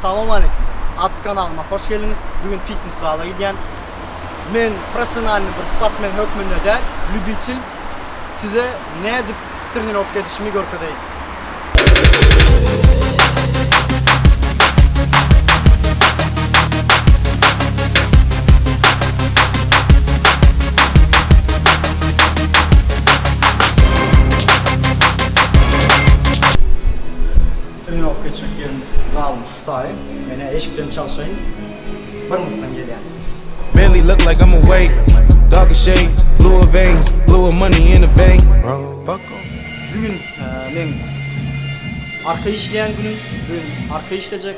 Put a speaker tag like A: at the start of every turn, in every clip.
A: Salowmaleýkim. Ads kanalyma hoş geldiňiz. Bu gün fitness zala gidýän. Men professionalnyý bir sportsmen hökmünde däl, lýubitel. Size nädip trenirowka edişimi görkezeýin. Trenirowka etjek ýerimiz zalymyz şu taýy. Men eşiklerimi çalşaýyn. Bir minutdan gelýän.
B: Bentley look like I'm awake. Darker shades, bluer veins, bluer money in the bank. Bro, fuck off.
A: Bu gün meň arka işleýän günüm. Bu gün arka işlejek.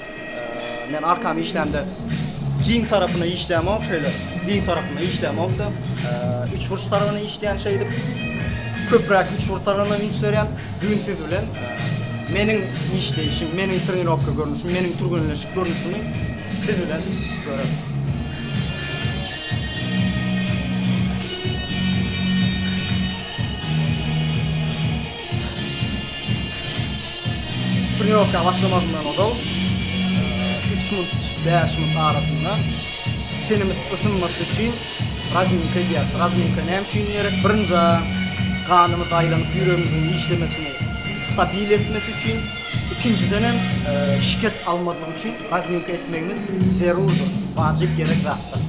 A: Men arkamy işlämde giň tarapyna işlämok şeýle. Giň tarapyna işlämok-da. Üçburç tarapyna işleýän şeýdip. Köpräk üçburç tarapyna üns berýän. Bu gün siz bilen meniň işleýşim, meniň trenirowka görnüşim, meniň türgenleşik görnüşimi siz bilen göreris. Trenirowka başlamazyndan ozal 3 minut, 5 minut arasynda tenimiz ysynmasy üçin razminka edýäris. Razminka näme üçin gerek? Birinji ganymyz aýlanyp ýüregimiziň işlemesini stabil etmesi üçin, ikinjiden hem şikes almazlyk üçin razminka etmegimiz zerurdyr, wajyp gerek zatdyr.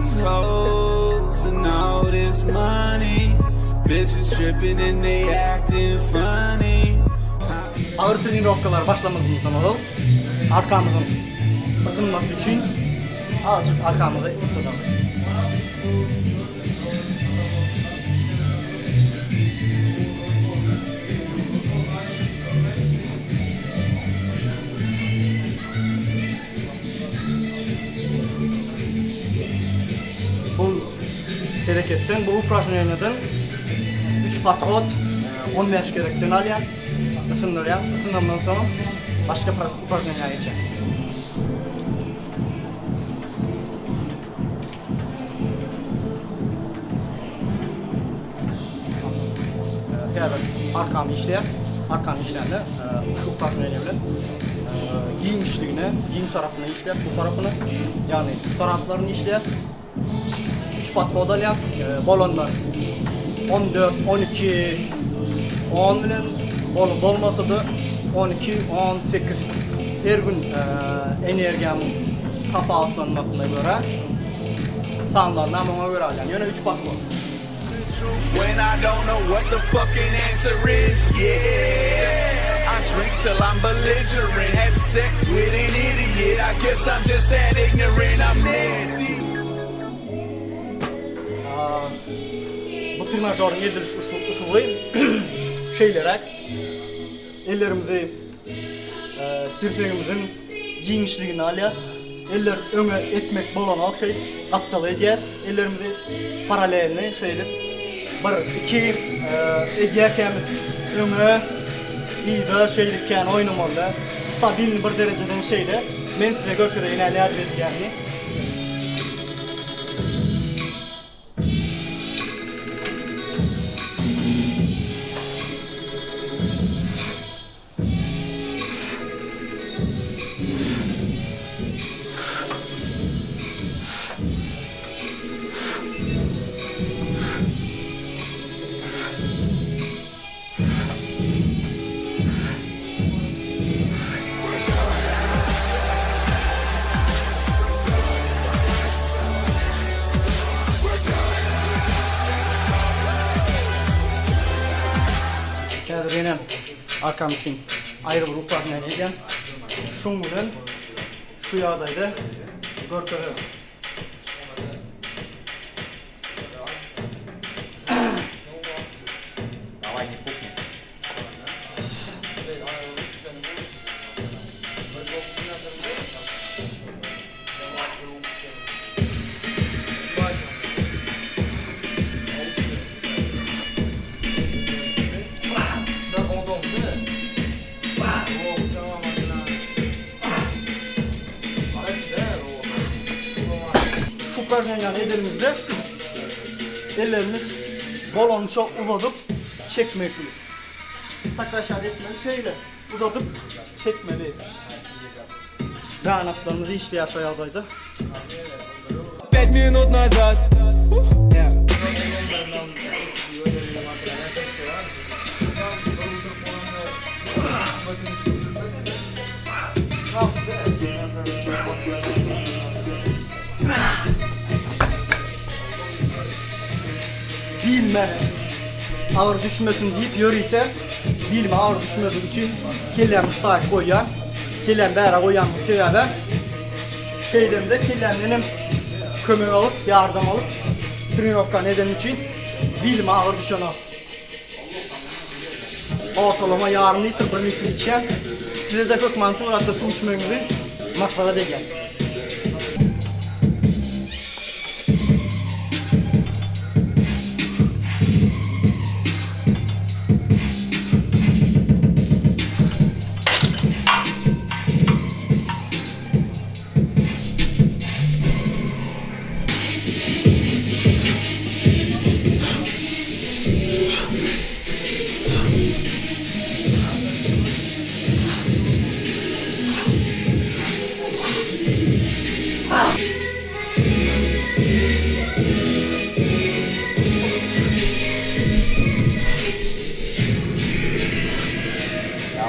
B: These hoes and all this money Bitches tripping and they acting funny
A: Agyr trenirowkalara başlamazymyzdan ozal arkamyzyň ysynmasy üçin azajyk arkamyzy yssydaly. Bu hereketden, bu upražneniýadan 3 podhod 15 gezekden alýan, ysyndyrýan. Ysynandan soň başga upražneniýa geçýän. Häzir arkam işleýär. Arkam işlände şu upražneniýa bilen giňişligine, giň tarapyna işleýär, şu tarapyna, ýagny şu taraplaryny işleýär. 3 podhod alýar. Bolanda 14, 12, 10 bilen bolmasa-da 12, 10, 8 her gün energiýamyň tapawutlanmasyna görä sanlaryny hem oňa görä alýan. Ýöne 3 podhod.
B: When I don't know what the fucking answer is, yeah I drink till I'm belligerent, had sex with an idiot I guess I'm just that ignorant, I'm nasty
A: Bu trenažoryň ediliş usuly şeýleräk. Ellerimizi tirsegimiziň giňişligine alýas. Eller öňe etmek bolanok şeýdip gapdala edýäs. Ellerimizi paralelni şeýdip bir, iki edýärkämiz öňe, yza şeýdip kän oýnamaly däl. Stabilny bir derejeden şeýle. Men size görkezeýin nädip edilýänini. Häzir ýene arkam üçin aýry bir upražneniýa edýän. Şuň bilen şu ýagdaýda görkezerin. Şu upražneniýany edenimizde ellerimiz bolanyça uzadyp çekmekli. Sakraşat etmeli şeýle. uzadyp çekmeli. Ganatlarymyz işleýär şo ýagdaýda.
C: Пять минут назад.
A: Bilme agyr düşmesin diýip ýörite bilime agyr düşmezligi üçin kellämi şu taýy goýýan. Kellämi bäre goýýanymyň sebäbi şeýdemde kellämdenem kömek alyp, ýardam alyp trenirowkany edenim üçin bilime agyr düşenok. Ortalama ýarym litr, bir litr içýän. Size-de hökman suratda suw içmegiňizi maslahat edýän.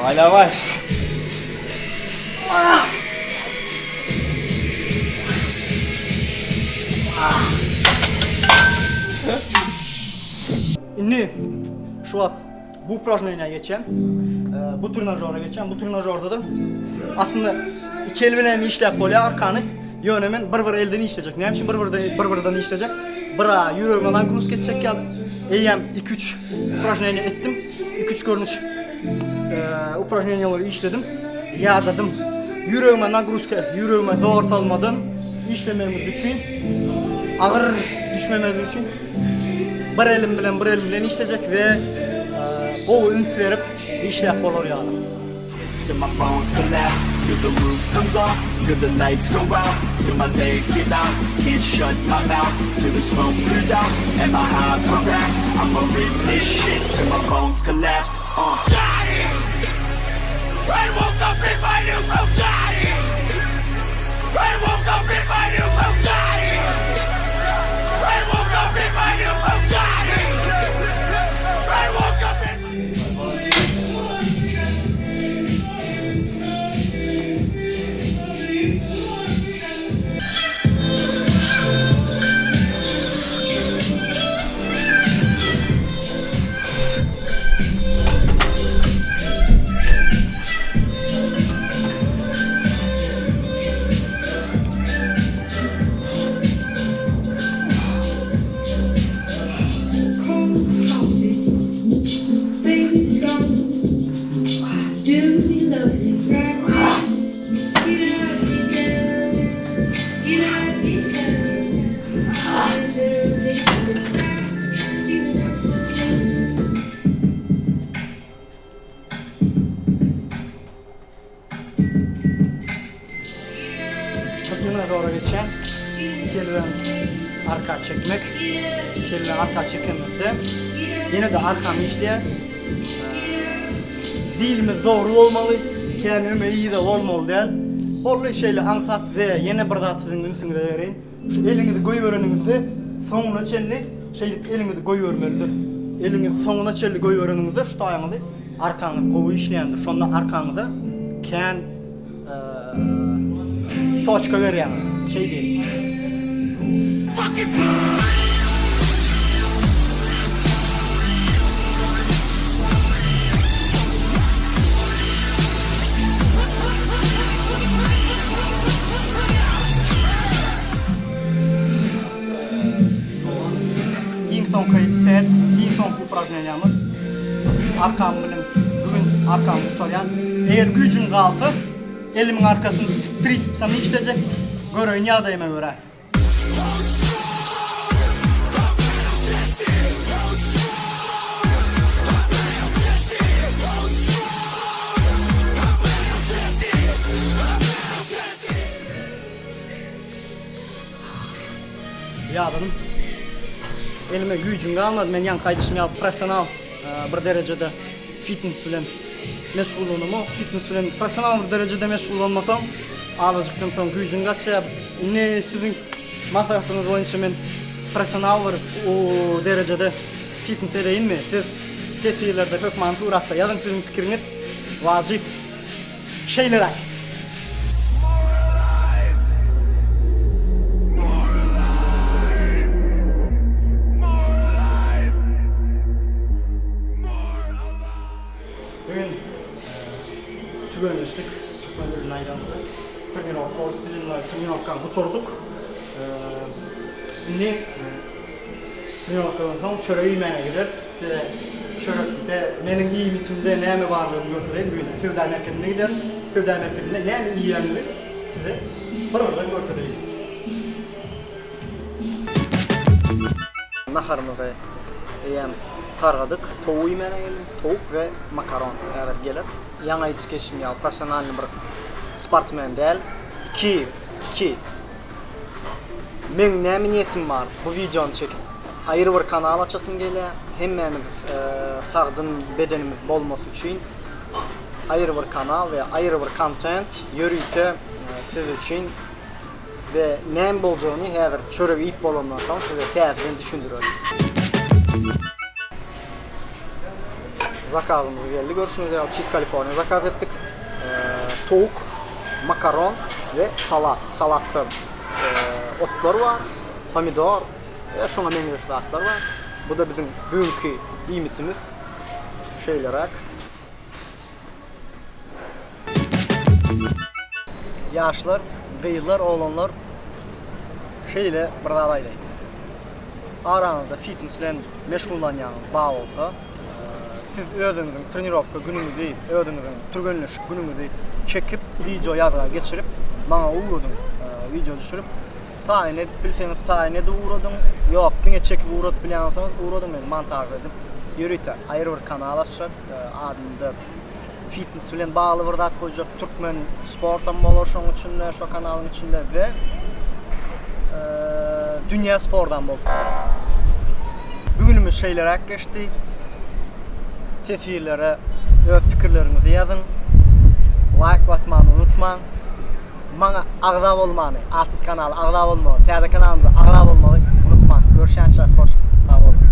C: Daway daway.
A: Indi şu wagt bu upražneniýa geçýän. Bu trenažora geçýän. Bu trenažorda-da aslynda iki el bilen hem işläp bolýar arkany. Ýöne men bir-bir elden işlejek. Näme üçin bir-birden bir-birden işlejek? Bir-a ýüregime nagruzka etjek ýaly. Eýýäm iki-üç upražneniýa etdim. Iki-üç görnüş upražneniýalary işledim. Ýadadym. Ýüregime nagruzka, ýüregime zor salmadan işlemegimiz üçin, agyr düşmememiz üçin bir elim bilen bir elim bilen işlejek we gowy üns berip işläp bolar ýaly.
B: Till my bones collapse, till the roof comes off, till the lights go out, till my legs give out, can't shut my mouth, till the smoke clears out, and my high progress, I'ma rip this shit till my bones collapse, uh.
D: I woke up in my new Bugatti. I woke up in my new Bugatti. I woke up in my new Bugatti. I woke up in
E: Cold coffee, baby's gone. Do you love me? Get up, get down, get up, get down. Enter, take the step, see the next one.
A: Bu trenažora geçýän. Kelle arka çekmek. Kelle arka çekenimizde ýene-de arkam işleýär. Bilimiz dogry bolmaly, kän öňe yza bolmaly däl. Boldy şeýle aňsat we ýene bir zat siziň ünsüňize bereýin. Şu eliňizi goýbereniňizde soňuna çenli şeýdip eliňizi goýbermelidir. Eliňizi soňuna çenli goýbereniňizde şu taýyňyzy arkaňyz gowy işleýändir. Şonda arkaňyza kän toçka berýäňiz. Şeý diýeýin. Iň soňky set, iň soňky upražneniýamyz. Arkam bilen bugün arkamy gutarýan. Eger güýjüm galsa, elimiň arkasyny tritsepsam işlejek. Göreýin ýagdaýyma görä. Ýadadym. Elime güýjüm galmady. Men ýaňky aýdyşym ýaly professional bir derejede fitness bilen. meşgullanamok. Fitnes bilen professional bir derejede meşgullanmasaň, azajykdan soň güýjüň gaçýar. Indi siziň maslahatyňyz boýunça men professional bir derejede fitnes edeýinmi? Siz teswirlerde hökmany suratda ýazyň siziň pikiriňiz wajyp. Şeýleräk. Bu gün türgenleşdik, türkmen dilinde aýdanymyzda trenirowka, orus dilinde trenirowkany gutardyk. Indi trenirowkadan soň çörek iýmäge gideris. Size çörekde meniň iýmitimde näme barlygyny görkezeýin. Bu gün söwda merkezine gideris. Söwda merkezinde näme iýenimi size bir-birden görkezeýin. Naharymyzy eýýäm sargadyk. Towuk iýmäne geldim. Towuk we makaron häzir geler. Ýaňy aýdyş geçişim ýaly professionalnyý bir sportsmen däl. Iki, iki. Meň näme niýetim bar bu wideony çekip? Aýry bir kanal açasym gelýär. Hemmämiz sagdyn bedenimiz bolmasy üçin aýry bir kanal we aýry bir kontent ýörite siz üçin We näme boljagyny häzir çörek iýip bolandan soň size täzeden düşündirerin. Zakazymyz geldi. Görşüňiz ýaly Cheese California zakaz etdik. Towuk, makaron we salat. Salatda otlar bar, pomidor we şoňa meňzeş zatlar bar. Bu-da biziň bugünki iýmitimiz. Şeýleräk. Ýaşlar, gyzlar, oglanlar şeýle bir zat aýdaýyn. Araňyzda fitnes bilen meşgullanýanyňyz bar bolsa, siz özüňiziň trenirowka günüňizi, özüňiziň türgenleşik günüňizi çekip, wideo ýazga geçirip, maňa ugradyň, wideo düşürip, taýyn edip bilseňiz taýyn edip ugradyň, ýok, diňe çekip ugradyp bilýän bolsaňyz, ugradyň men montaž edip, ýörite aýry bir kanal açjak. Adynda fitnes bilen bagly bir zat goýjak türkmen sportam bolar şoň içinde şo kanalyň içinde we dünýä spordam bolup biler. Bu günümiz şeýleräk geçdi. Teswirlere öz pikirleriňizi ýazyň. Laýk basmany unutmaň. Maňa agza bolmany, Atsyz kanala agza bolmagy, täze kanalymyza agza bolmagy unutmaň. Görüşýänçä hoş sag boluň.